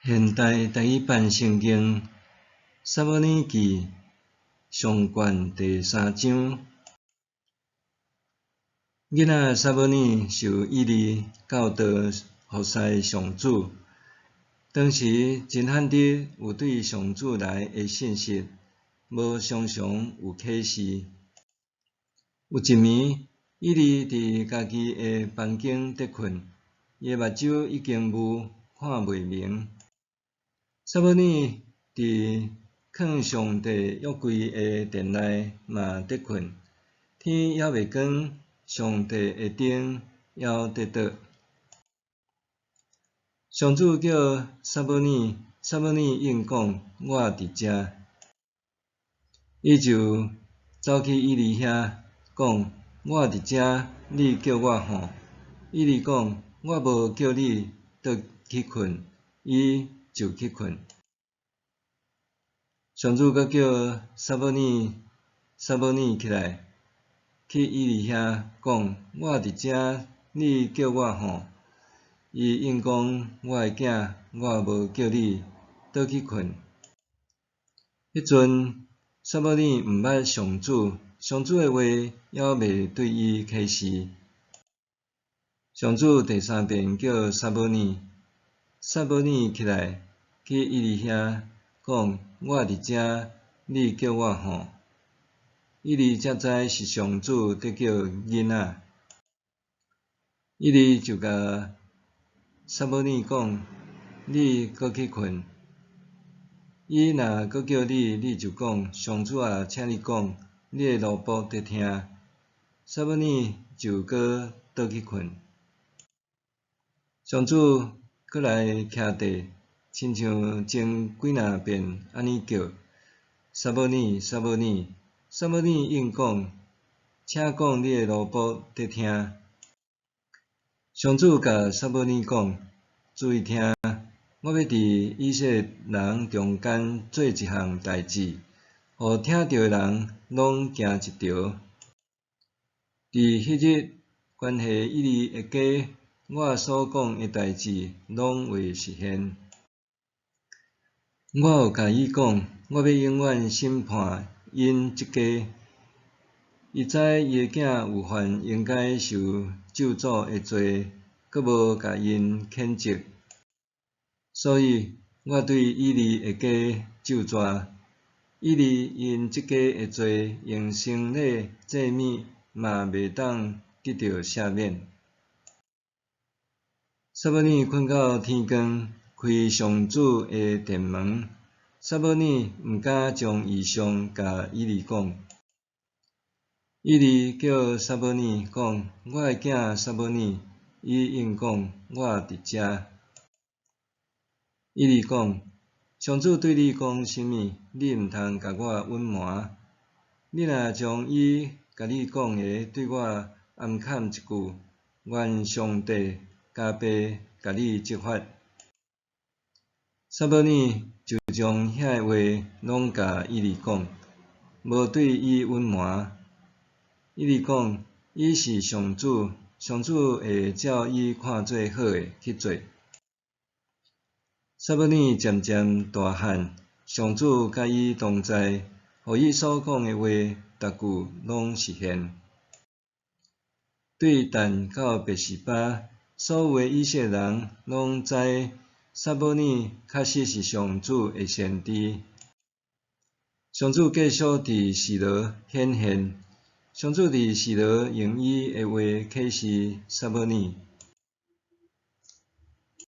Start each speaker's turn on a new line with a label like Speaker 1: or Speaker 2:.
Speaker 1: 現代台語版聖經撒母耳記上卷第三章，囡仔撒母耳受以利教導服侍上主。當時真罕得有對上主來的信息，無常常有啟示。有一暝，以利佇家己的房間佇睏，伊的目睭已經霧，看袂明。撒母耳佇囥上帝約櫃的殿內嘛佇睏，天猶未光，上帝的燈猶佇桌。上主叫撒母耳，撒母耳應講：我佇遮。伊就走去以利遐，講：我佇遮，你叫我吼。以利講：我無叫你倒去睏，伊就去睏。上主閣叫撒母耳，撒母耳起來，去以利遐，講：我佇遮，你叫我吼。伊應講：我的囝，我無叫你倒去睏。彼陣，撒母耳毋捌上主，上主的話猶未對伊啟示。上主第三遍叫撒母耳，撒母耳起來，去以利遐，講：我佇遮，你叫我吼。以利才知是上主佇叫囡仔。以利就共撒母耳講：你閣去睏。伊若閣叫你，你就講：上主啊，請你講，你的奴僕佇聽。撒母耳就閣倒去睏。上主閣來徛地，親像前幾若遍按呢叫：撒母耳，撒母耳，撒母耳應講：請講，你的奴僕佇聽。上主共撒母耳講：注意聽，我欲佇以色列人中間做一項代誌，予聽著的人攏驚一趒。佇彼日，關係以利的家，我所講的代誌攏會實現。我有共伊講，我欲永遠審判𪜶這家。伊知伊的囝有犯應該受咒詛的罪，閣無共𪜶譴責。所以，我對以利的家咒詛，以利因這家的罪，用牲禮祭物嘛袂當得著赦免。撒母耳睏到天光，開上主的殿門。撒母耳毋敢將異象共以利講。以利叫撒母耳講：我的囝撒母耳，伊應講：我佇遮。以利講：上主對你講啥物，你毋通共我隱瞞。你若將伊共你講的對我掩崁一句，願上帝加倍共你責罰。撒母耳就將遐的話攏共以利講，無對伊隱瞞。以利講：伊是上主，上主會照伊看做好的去做。撒母耳漸漸大漢，上主佮伊同在，予伊所講的話，逐句攏實現。對但到別是巴，所有的以色列人攏知撒母耳確實是上主的先知。上主繼續佇示羅顯現，上主佇示羅用伊的話啟示撒母耳。